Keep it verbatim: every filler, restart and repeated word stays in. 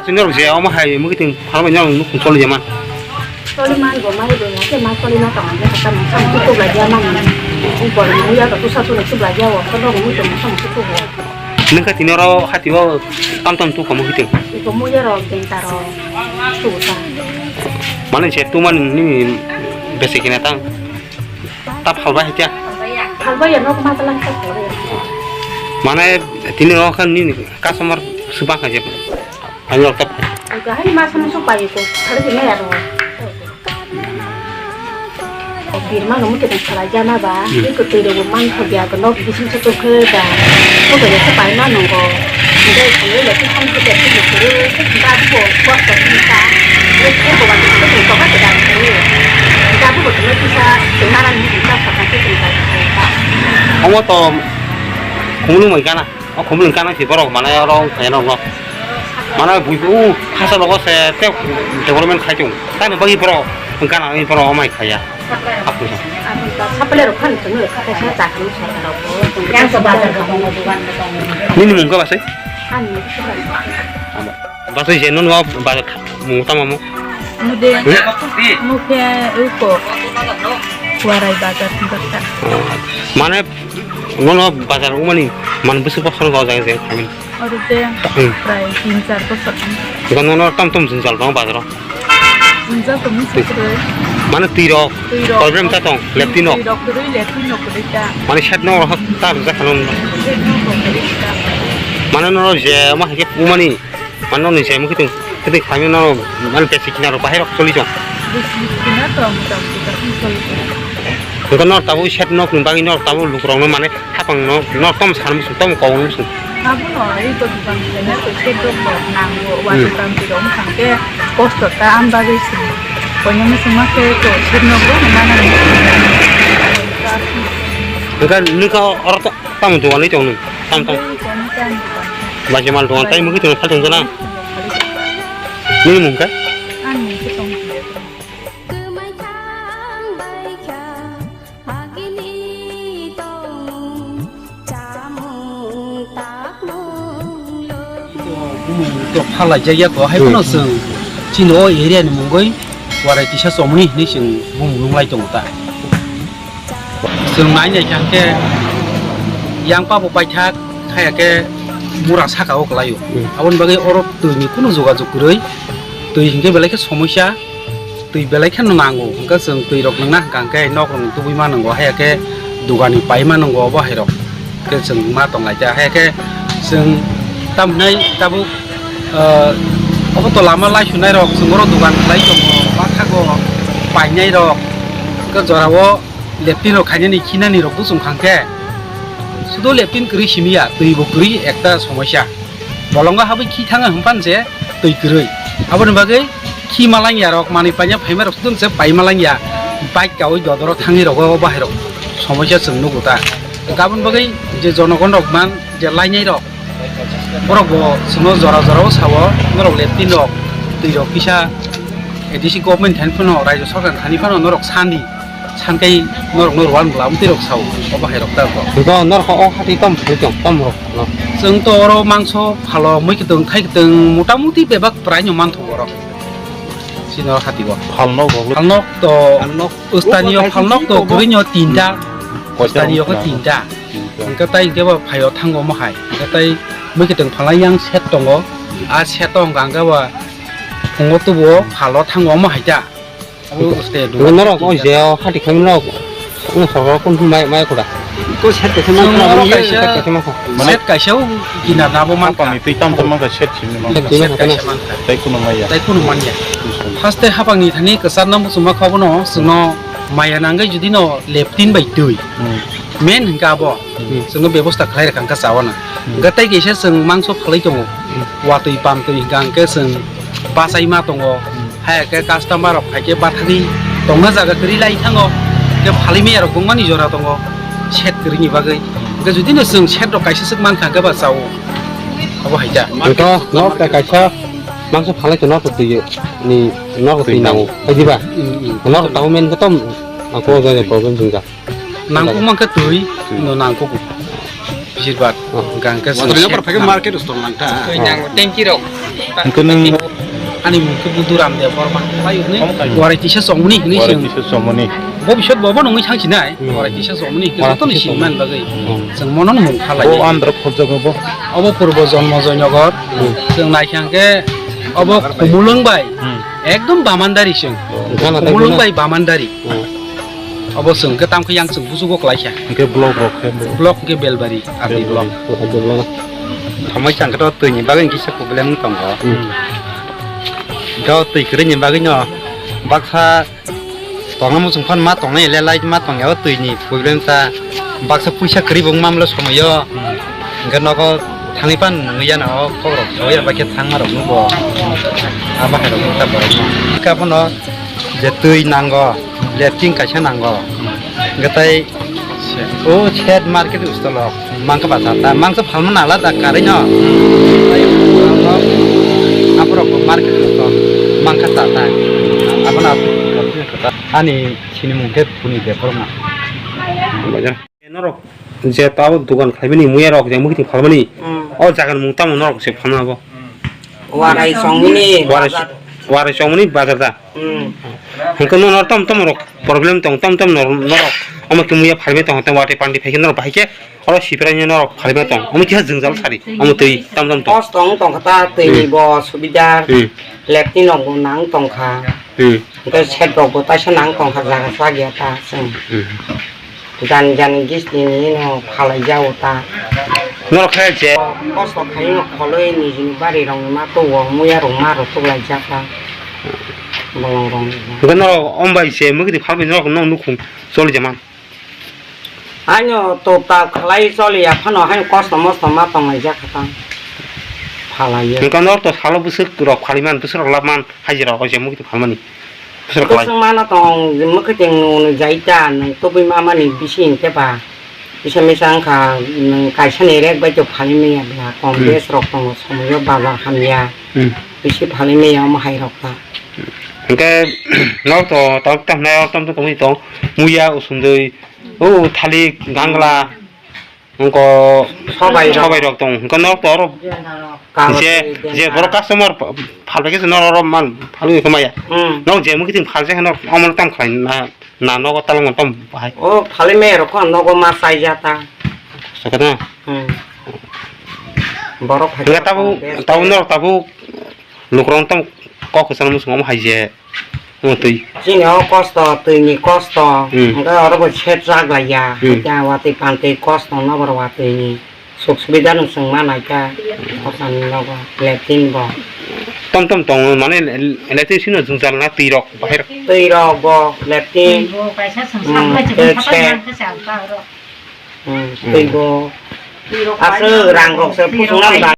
Sini rok je omo hai mui ting phalbai nang nuk choli jaman. Choli man bo mai bo ya ke ma choli na tong ya ka mung sam tu tu la ya man. U bol mu ya ka tu sa tu na tu la ya wo ko dong mu tu mu sam tu tu wo. Nung ka tini oro hati o tam tam tu kamu hiting. Iko mu ya ro deng ta ro tu ta. Mane je tu man ni besi kina tang. Tap halba hitia. Halba ya nok ma talang ta ko. Mane tini oro kan ni customer subang ka je. Ani rok ta. Gahini ma sama su pai ko. Thari ni ya ro. Birma no muke tang salai jana ba, hmm, twi kwtwi rok bo man thok ya, nok bising se tong khe da, ko da se pai ma nongo, hingke thangwi le twi ham khe twi khe kuru, ba bo kosto khe ta, le khe bo ba khe tong kha khe da khe, da bo bo twi kisa twi ma nang ni kisa sa khe tong kha khe ta. Omo to khumulwng bai gana. O khumulwng kana si borok mane oro wngkha norok no. Mane bui o hasa logo se te development khai tongo. Tamo bagwi borok gana ni borok amai khaya. Hapu sa. Saple rok khan tong kha kha sa chakri sa rok. Yang sa bazar ko tongo, dukan ko tongo. Nini mung kha basai? Ani. Basai je non wa bazar mung tamo mo. Mude. Mukhe uko. Warai bazar bakta. Mane Nono bazar umani man bwswk bosor o jaga jaga khaimani. Oro de hmm, prai tin char bosor. Ego nono tam tam jwngjal tongo bazaro. Jwngjal tong mung sukre. Mane twi rok. Twi rok. Problem ta tong, leptin rok. Twi rok kwrwi leptin rok kwrwi ta. Mane shed no rok ta rwjak khano. Shed no rok kwrwi ta. Mane nono je ma hake umani Mano ni se mukhitung, khiting khaimano, mano besi kinaro bahai rok choli jong. Besi kinaro tong, tong, tong, choli jong. Engko nor tabuk set nok ni bagwi nor tabuk lukurokno mane hapang no, nor tom san muchung, tom kong muchung. Abono ei to dukan khaina to set rok bo nango, hmm, water tanki rok wngkha hwnkhe kosto ta am bagwi se. Koinani sima khe to set nok bo mana ni. Engka nukha oro to tamo dukan ni tong nung, tam tam. Ei, tong, tong, tong. Baji mal tongo, tai mukhi tongo, sal tongkha na. Nini mung kha? Ani mung khe tong. Kwmai thang bai kha, agini tongmung, chamung, takmung, lukmung. Bumung to phalai jak ya ko, hai phano hmm, chwng chini o area ni mungwi warai kisa chomoni hinwi chwng bumung nunglai tongo ta. Chwng nai nai kha khe yang pa bo paithak, haya khe mura saka o kwlai o. Hmm. Aboni bagwi oro twi ni kunu jogajog kwrwi, twi hinkhe belai khe somosya, twi belai kheno nango, hwnkhe chwng twi rok nwngna hwnkha hwnkhe nok rok tubui ma nango, haya khe dugan ni pai ma nango obo hai rok. Khe chwng ma tong lai kha, haya khe chwng tamo hinai tabuk, ah, obo to lama lai sunai rok chwng oro dugan khlai tongo, ma thago painai rok, hwnkhe jora o Leptin rok khainani khinani rok bwswng kha khe sudo leptin kwrwi simi ya, twi bo kwrwi ekta somosya. Bolongo habwi khi thanga hwnphan se twi kwrwi. Aboni bagwi khi malangya rok, manwi paina phaima rok sudo se pai malangya. Bike kawi dodoro thangwi rogo bahai rok somosya chwng nugo ta. Aboni bagwi je jonogon rok man je lainai rok, borok bo chwngno jora jora o sao, norok leptin rok, twi rok kisa A D C government thani phano, rajyo sarkar thani phano norok sani, sankai norok no rwan bwla amtwi rok sao, obo hai rok ta rok. Ego norok o hati tom phai tong, tom rok no. Chwng to oro mangso phalo, mui kwtwng, thai kwtwng, mota muti bebak prai no manthogo oro. Chini oro hati o. Phalnok rok. Phalnok to, phalnok. Stani o phalnok to, kwrwi no tinta. Stani o khe tinta. Hwnkhe tai hwnkhe bo phaio thango omo hai. Hwnkhe tai mui kwtwng phalai yang set tongo. A set o hwnkha hwnkhe bo phungo tubuo phalo thango omo hai ta. Abo uste dua. Norok o je o hati khaimano. Ung sorgo kun mai mai kuda. Ko set kaisa man. Norok kaisa. Set kaisa o kinar na bo man. Hapang ni twi tam tam man ka set simi man. Set kaisa man. Tai kuno maya. Tai kuno manya. Haste hapang ni thani kwchar na muchungma kha bono chwngno maya nangwi judi no leptin bai twi. Hmm. Main hwnkhe abo, hmm, chwngno bebosta khlai rwkha hwnkhe chawana. Hmm. Hwnkhe tei kaisa chwng mangso phalwi tongo. Hmm. Watwi pamtwi hwnkha hwnkhe chwng bachai ma tongo. Hmm. Hai khe customer rok hai khe bathagwi tongna jaga kwrwi lai thango. Hwnkhe phalwi maya rok bungmani jora tongo. Set kwrwini bagwi. Hwnkhe judino chwng set rok kaisa swk mankha hwnkhe ba chao. Abo hai ta. Hwnkhe nok ta kaisa mangso phalwi tongno twi ni nok twi nango. Hai diba? Hmm, hmm. Nok ta men khe tom ako jaga problem jwngjal. Nangkuk mankhe twi, hmm, no nangkuk. Jirbat, gangka Wadrina sing pora phai khe market store langkha. Twi nango, tanki rok. Hwnkhe nwng ani mung khe Buduram Debbarma. Bai hwnwi, warai tisa chongmani hwnwi Warai sing. Tisa chongmani. Bo bisot bo bo nungwi thangsinai, Hmm. warai tisa chongmani hwnkhe Warai jotoni tisa sing man chongmani. bagwi. Hmm. Chwng mono mung khalai. Bo andro khobjago bo. Obo Purbo Jonmojoynagar. Hmm. Chwng naikha hwnkhe obo Khumulwng bai. Hmm. Ekdom bamandari chwng. Gana Khumulwng tagwi bai bamandari. Hmm. Obo chwng khe tamo khe yang chwng bujugo kwlaikha. Hwnkhe block rok khe bo. Block hwnkhe Belbari, R D block. Belbari, R D block. Hamai chang khe to twi ni bagwi kisa problem wng tongo. Hmm. Do twi kwrwi ni bagwi no baksa tongna muchung phan ma tongnai le light ma tong ya twi ni problem ta baksa puisa kwrwi bo wng mam le somoyo. Hmm. Hwnkhe nogo thangwi phan nungya na o kok rok soya ba khe thang ma rok nugo. Abo hai rok ta borok no. Khe abono je twi nango, lepting kaisa nango. Hwnkhe tai o shed market stolo mangkha ba sa ta, mangsa phalma nala da karwi no. Tai aborok bo market stol mangkha sa ta. Abono ani sini mung khe buni bek borok na. Norok je tabo dogan khlaimani muya rok je mwkhitwng phalmani, Hmm. o jaga ni mung tamo norok se phalna bo? Warai chongmani Warai, bazar. Warai chongmani bazar da? Hmm. Hwnkhe no norok tam tam rok problem tong, tam tam nor-, norok omo khe muya phalmani tong, tam watwi pandi phaikhe norok bahai khe oro siprai norok phalmani tong, omo khe jwngjal sari, omo twi tam tam tong. Kos tong tong kha ta, twi ni Hmm. bo subidar, Hmm. lepni rok bo nang tong kha. Hmm. Hwnkhe shed rok bo taisa nang tong kha jaga chak ya ta chwng. Hmm. Jani jani gisni ni no phalai jago ta. Norok khe je. Kosto khai no kholoi nijini bari rok ni ma tuwo muya rok ma rok tuklai jak ta. Bolong rok ni. Hwnkhe norok om bai se mwkhitwng phalbai norok no nukhung choli jaman. Ano to ta khalai choli ya phano hai kosto mosto ma tonglai jak ta. Phalai ya. Hwnkhe norok to salo bwswk rok phaliman bwswk rok labman. Hajira o je mwkhitwng phalmani. Bwswk kwlai. Bwswk mano tong, mwkhitwng nwng jaita, nwng tubui mamani bisi hinkhe ba. Bisa misa wngkha, nwng kaisa ni rek bai to phalwi manya bla, kom Hmm. bes rok tongo, somoyo bazar hamya. Hmm. Bisi phalwi manya omo hai rok ta. Hinkhe nok to, tok tang nai, tom to tongwi tong, muya, usundui, o thalik, gangla. Wngkha sobai rok. Sobai rok tong, wngkha norok to oro Kago je, twi je tengkha. Borok customer phalbai khe norok oro man phalwi khe maya. Hmm. Norok je mwkhitwng phalsa khe norok omo tam khlai na, na nogo talong tam bahai. O phalwi maya rok kho nogo ma chaijata. Sakata. Hmm. Borok hai. Wngkha tabuk, tabuk norok tabuk lukurok tam kok kwchangma swngma hai je. Omo twi. Chini o kosto, twi ni kosto, Hmm. hwnkhe oro bo sep jak lai ya. Hmm. Hwnkhe ang watwi pantwi kosto no borok watwi ni suk subida no chwng ma nai kha. Kosto ni nogo, latrine bo. Tom tom tong mane latrine sino jwngjal na twi rok bahai rok. Twi rok bo, latrine. Bo kaisa chwng Hmm, sak bai chwng khe sabai se. Man khe chal ta oro. Hmm, Hmm. Twi bo. Twi rok Aswk bai rang rok se rok puchung nam twi da.